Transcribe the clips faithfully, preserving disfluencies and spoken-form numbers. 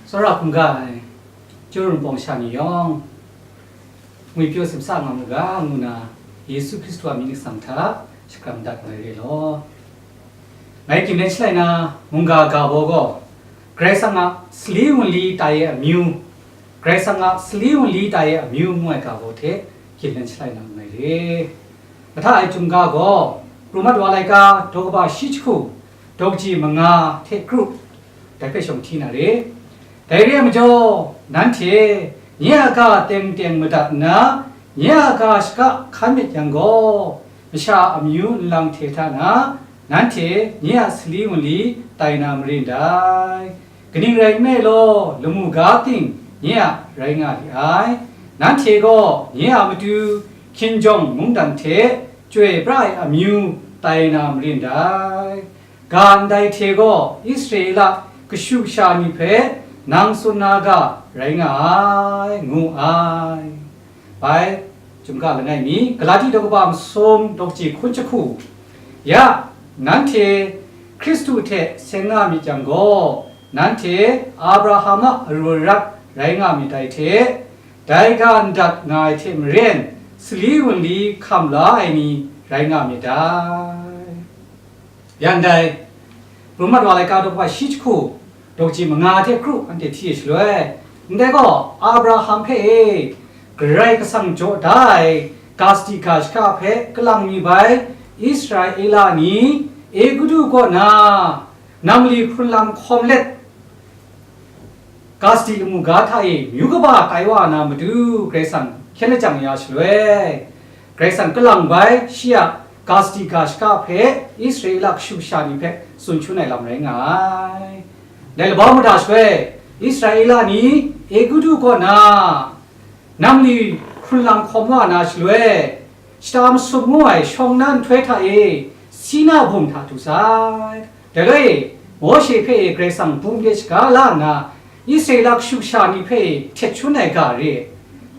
Tsawra hkungga ai Jew Wunpawng sha ni yawng, ngwipyaw simsa nga mu ga ngu na, Yesu Hkristu a mying atsam hta shakram dat ai re law. Ngai Kim Len Shalai na mungga ga baw gaw, Karai Kasang a sali wunli tai ai amyu, Karai Kasang a sali wunli tai ai amyu ngu ai ga baw hte Kim Len Shalai na nngai re. Mahta ai Chyum ga gaw, Pru Mat Wa laika daw kaba shi jahku, daw kaji manga hte kru, dai hpe shawng hti na re. Dai re ai majaw, nanhte nye a ga teng teng madat nna, nye a ga shaka hkan myit yang gaw, masha a amyu nlang hte hta na, nanhte nye a sali wunli tai na marin dai. Kaning rai nme law, lamu ga ting nye a rai nga li ai. Nanhte gaw nye a matu hkinjawng mungdan hte chyoi pra ai amyu tai na marin dai. Ga ndai hte gaw Israela kashu kasha ni hpe nang tsun na ga rai nga ai, ngu ai. Bai, Chyum ga langai mi, Galati daw kaba masum daw kaji hkun jahku, ya, nanhte Hkristu hte seng nga myit yang gaw, nanhte Abraham a aru arat rai nga myit dai hte, dai ga ndat nga ai hte maren, sali wunli hkam la ai ni rai nga myit dai. Yan dai, Pru Mat Wa laika daw kaba shi jahku, daw kaji manga hte kru anhte hti ai shaloi, ndai gaw Abraham hpe e, Karai Kasang jaw da ai ga sadi ga shaka hpe kalang mi bai Israela ni Egutu kaw na nam mali hkrun lam hkawm let, ga sadi lamu ga hta e myu kaba tai wa na matu Karai Kasang hkyen lajang ya shaloi, Karai Kasang kalang bai shi a ga sadi ga shaka hpe Israela kashu kasha ni hpe tsun shangun ai lam rai nga ai. Dai labau mada shaloi, Israela ni Egutu kaw na nam mali hkrun lam hkawm wa na shaloi, shata masum ngu ai shawng na nhtoi hta e Sina bum hta du sai. Dai rai, Mawshe hpe Karai Kasang bum de shaga la nna, Israela kashu kasha ni hpe htet shangun ai ga re.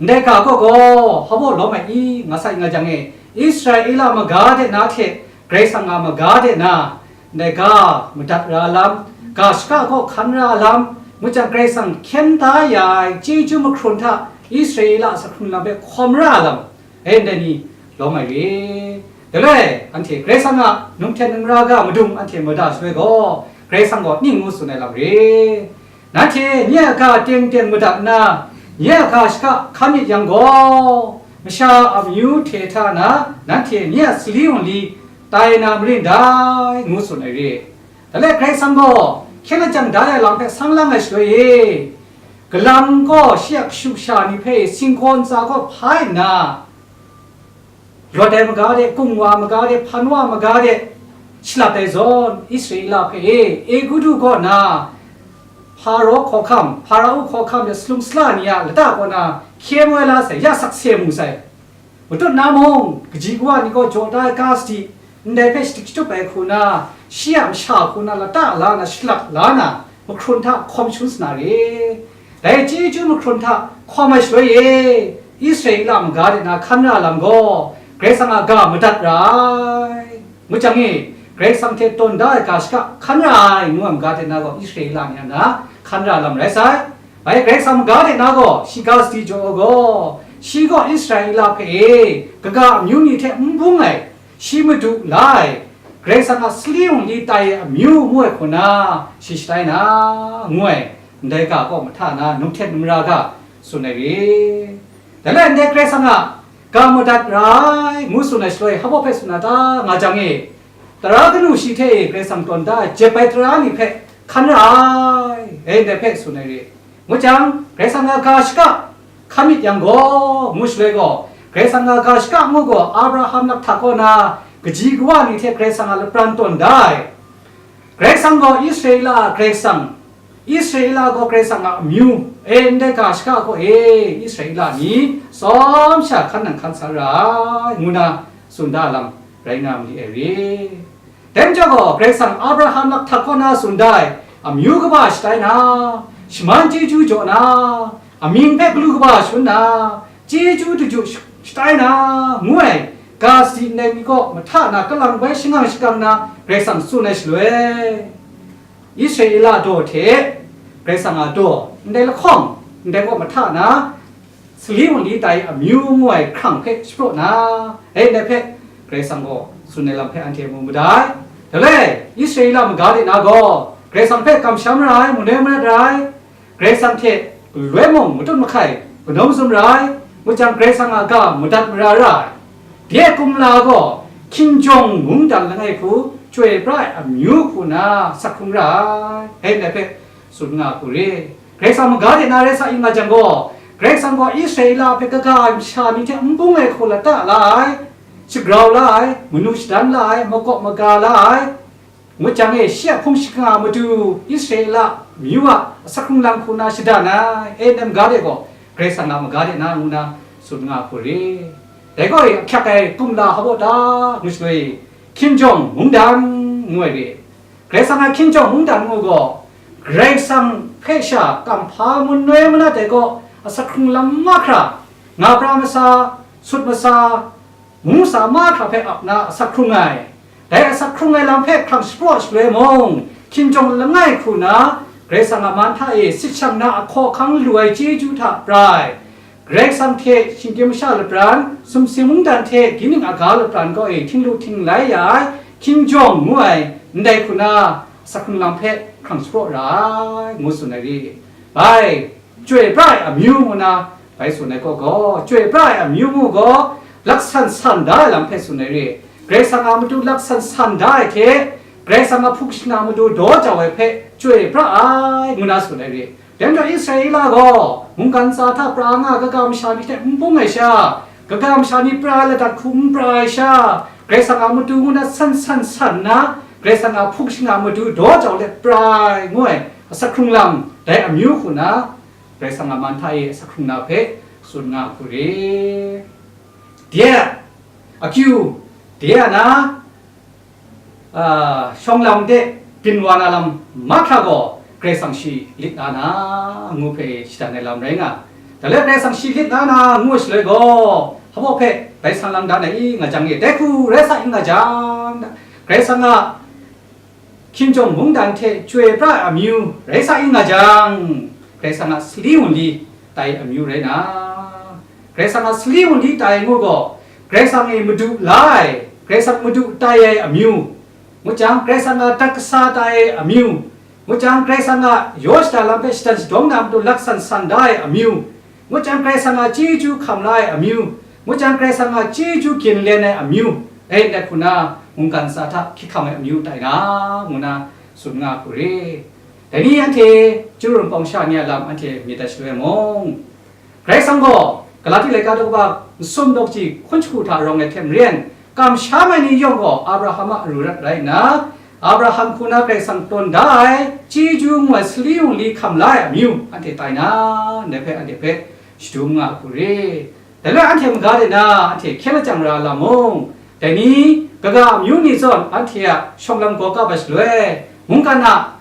Ndai ga kaw gaw, hpa baw lawm ai i, nga sai nga jang e, Israela maga de na hte Karai Kasang a maga de na, ndai ga madat ra lam, ga shaka kaw hkan ra lam, ngut jang Karai Kasang hkyen da ya ai chyeju mahkrun hta Israela a sa hkrun lam hpe hkawm ra lam, e ndai ni lawm ai re. Dai rai, anhte Karai Kasang a num hten num ra ga madung anhte mada shaloi gaw, Karai Kasang gaw ning ngu tsun ai lam re. Nanhte nye a ga teng teng madat nna, nye a ga shaka hkan myit yang gaw, masha a amyu hte hta na nanhte nye a sali wunli tai na marin dai, ngu tsun ai re. Dai rai Karai Kasang gaw hkyen lajang da ai lam hpe sang lang ai shaloi e, galang gaw shi a kashu kasha ni hpe singkaw ntsa kaw hpai nna, lawt ai maga de, kungwa maga de, hpan wa maga de, shalat ai zawn, Israela hpe e, Egutu kaw na, Hparaw hkawhkam, Hparao hkawhkam de salum sala ni a lata kaw na hkye moi la sai, ya sakse mu sai. Matut na mung, kaji kawa ni gaw jaw da ai ga sadi, ndai hpe shadik shatup ai hku na, shi a masha hku na lata la na, shalat la na, mahkrun hta hkawm shangun sa na re. Dai chyeju mahkrun hta hkawm ai shaloi e, Israela maga de na hkan ra lam gaw, Karai Kasang a ga madat ra ai. Ngut jang e, Karai Kasang hte tawn da ai ga shaka hkan ra ai, ngu ai maga de na gaw, Israela ni a na hkan ra lam rai sai. Bai Karai Kasang maga de na gaw, shi ga sadi jaw ai gaw, shi gaw Israela hpe e, kaga amyu ni hte n bung ai, shi madu la ai, Karai Kasang a sali wunli tai ai amyu ngu ai hku na, shi shatai na, ngu ai, ndai ga kaw mahta na, num hten num ra ga, tsun ai re. Dai rai ndai Karai Kasang a ga madat ra ai, ngu tsun ai shaloi, hpa baw hpe tsun na ta, nga jang e, tara kanu shi hte e Karai Kasang tawn da ai jep ai tara ni hpe hkan ra ai, e ndai hpe tsun ai re. Ngut jang, Karai Kasang a ga shaka hkan myit yang gaw, ngu shaloi gaw, Karai Kasang a ga shaka ngu gaw, Abraham lakhta kaw na kaji kawa ni hte Karai Kasang a lapran tawn da ai. Karai Kasang gaw Israela a Karai Kasang, Israela gaw Karai Kasang a amyu, e ndai ga shaka kaw e, Israela ni tsawm sha hkan nang hkan sa ra ai, ngu na tsun da lam rai nga ma li ai re. Dai majaw gaw, Karai Kasang Abraham lakhta kaw na tsun da ai, amyu kaba shatai na, shaman chyeju jaw na, amying hpe galu kaba shangun na, chyeju daju sh-, shatai na, ngu ai, ga sadi ndai ni kaw mahta na kalang bai shangang shakang na Karai Kasang tsun ai shaloi, Israela daw hte Karai Kasang a daw, ndai lahkawng, ndai kaw mahta na, sali wunli tai amyu ngu ai hkrang hpe shapraw na, e, ndai hpe Karai Kasang gaw tsun ai lam hpe anhte mu madai. Daloi, Israela maga de na gaw, Karai Kasang hpe kamsham ra ai, manoi marat ra ai, Karai Kasang hte galoi mung matut mahkai, kanawn mazum ra ai, ngu jang Karai Kasang a ga madat mara ra ai. De kumla gaw, hkinjawng mungdan langai hku, chyoi pra ai amyu hku na, sak hkrung ra ai, e, ndai hpe tsun nga hku re. Karai Kasang maga de na rai sa ing nga jang gaw, Karai Kasang gaw Israela hpe kaga ai masha ni hte n bung ai hku lata la ai, shagrau la ai, manu shadan la ai, makawp maga la ai, ngut jang e, shi a hpung shingkang a matu Israela amyu a asak hkrung lam hku na shadan ai, e, ndai maga de gaw, Karai Kasang a maga de na ngu na tsun nga hku re. Dai gaw e, ahkyak ai kumla hpa baw ta ngu shaloi, hkinjawng mungdan ngu ai re. Karai Kasang a hkinjawng mungdan ngu gaw, Karai Kasang hpe sha kamhpa manoi manat ai gaw, asak hkrung lam mahkra, nga pra masa, sut masa, ngu sa mahkra hpe ap na asak hkrung ai. Dai asak hkrung ai lam hpe hkrang shapraw shaloi mung, hkinjawng langai hku na, Karai Kasang a man hta e sit shang na ahkaw ahkang lu ai chyeju hta pra ai. Karai Kasang hte shinggyim masha lapran, sumsing mungdan hte kaning aga lapran kaw e htinglu htinglai ya ai, hkinjawng ngu ai, ndai hku na, asak hkrung lam hpe hkrang shapraw ra ai, ngu tsun ai re. Bai, chyoi pra ai amyu ngu na, bai tsun ai kaw gaw, chyoi pra ai amyu ngu gaw, laksan san da ai lam hpe tsun ai re. Karai Kasang a matu laksan san da ai hte, Karai Kasang a hpung shingkang a matu daw jau ai hpe chyoi pra ai, ngu na tsun ai re. Dai majaw Israela gaw mungkan ntsa hta pra nga kaga masha ni hte n bung ai sha, kaga masha ni pra ai ladat hku n pra ai sha, Karai Kasang a matu ngu na san san san na, Karai Kasang a hpung shingkang a matu daw jau let pra ai, ngu ai asak hkrung lam, dai amyu hku na, Karai Kasang a man hta e asak hkrung na hpe tsun nga hku re. De a akyu, de a na, a, shawng lam de byin wa na lam mahkra gaw, Karai Kasang shi lit la na, ngu hpe shadan ai lam rai nga. Dai le Karai Kasang shi lit la na, ngu shaloi gaw, hpa baw hpe bai san lang dan ai i nga jang e, dai hku rai sa i nga jang, Karai Kasang a hkinjawng mungdan hte chyoi pra ai amyu rai sa i nga jang, Karai Kasang a sali wunli tai amyu rai na, Karai Kasang a sali wunli tai ngu gaw, Karai Kasang e madu la ai, Karai Kasang madu tai ai amyu, ngut jang Karai Kasang a dat kasa tai ai amyu, ngut jang Karai Kasang a yaw shada lam hpe shadan shadawng na matu laksan san da ai amyu, ngut jang Karai Kasang a chyeju hkam la ai amyu, ngut jang Karai Kasang a chyeju gyen len ai amyu, e, ndai hku na mungkan ntsa hta hkyik hkam ai amyu tai na, ngu na tsun nga hku re. Dai ni anhte chyeju Rum pawng sha ni a lam anhte myit dat shaloi mung, Karai Kasang gaw Galati laika daw kaba masum daw kaji hkun jahku hta rawng ai hte maren, kamsham ai ni yawng gaw Abraham a aru rat rai nna, Abraham hku na Karai Kasang tawn da ai, chyeju ngu ai sali wunli hkam la ai amyu anhte tai na, ndai hpe anhte hpe shadum nga hku re. Dai rai anhte maga de na, anhte hkyen lajang ra lam mung, dai ni, kaga amyu ni zawn anhte a shawng lam gaw kap ai shaloi, mungkan a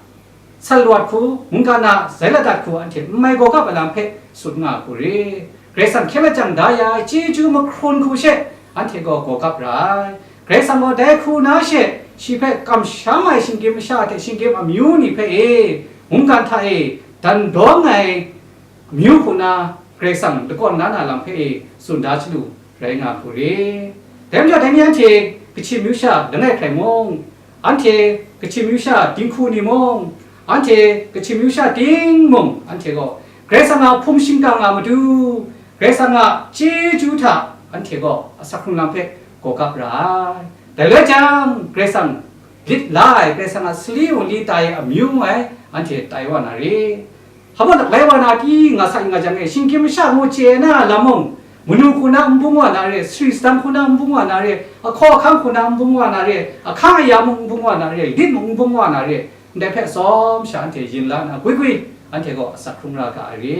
salawt hku, mungkan a zai ladat hku anhte n mai gaw kap ai lam hpe tsun nga hku re. Karai Kasang hkyen lajang da ya ai chyeju mahkrun hku she anhte gaw gaw kap ra ai. Karai Kasang gaw dai hku na she, shi hpe kamsham ai shinggyim masha hte shinggyim amyu ni hpe e, mungkan hta e dan dawng ai amyu hku na Karai Kasang lakawn la na lam hpe e tsun da chyalu rai nga hku re. Dai majaw dai ni anhte Kachin myu sha langai hkrai mung, anhte Kachin myu sha dinghku ni mung, anhte Kachin myu sha ting mung, anhte gaw Karai Kasang a hpung shingkang a matu, Karai Kasang a chyeju hta anhte gaw asak hkrung lam hpe gaw kap ra ai. Dai rai jang, Karai Kasang lit la ai, Karai Kasang a sali wunli tai amyu ngu ai, anhte tai wa na re. Hpa baw laklai wa na pyi nga sa nga jang e, shinggyim masha ngu chye na lam mung, manu hku na n bung wa na re, sari sadang hku na n bung wa na re, ahkaw ahkang hku na n bung wa na re, ahkang aya mung n bung wa na re, lit mung n bung wa na re, ndai hpe atsawm sha anhte yin la na, gwi gwi anhte gaw asak hkrung ra ga ai re.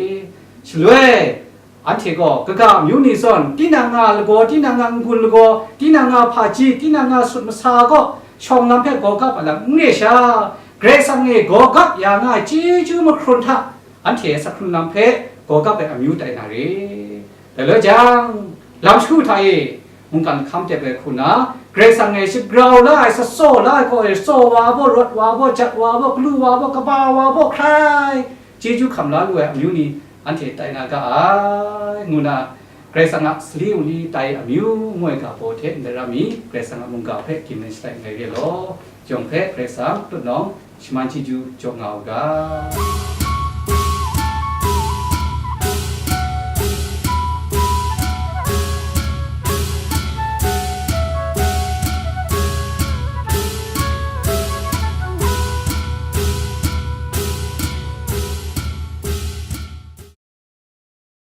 Shaloi, anhte gaw kaga amyu ni zawn, tinang a lagaw, tinang a n-gun lagaw, tinang a hpaji, tinang a sut masa kaw shawng lam hpe gaw kap a lam n re sha, Karai Kasang e gaw kap ya nga ai chyeju mahkrun hta, anhte asak hkrung lam hpe gaw kap ai amyu tai na re. Dai rai jang, lam shagu hta e mungkan hkam tep ai hku na, Karai Kasang e shagrau la ai, satsaw la ai kaw e, tsaw wa baw, rawt wa baw, jat wa baw, galu wa baw, kaba wa baw, hkrai chyeju hkam la lu ai amyu ni anhte tai na ga ai, ngu na, Karai Kasang a sali wunli tai amyu ngoi ga baw hte ndai ra mi, Karai Kasang a mungga hpe gimlen shatai ngai re law, yawng hpe Karai Kasang tutnawng shaman chyeju jaw nga u ga.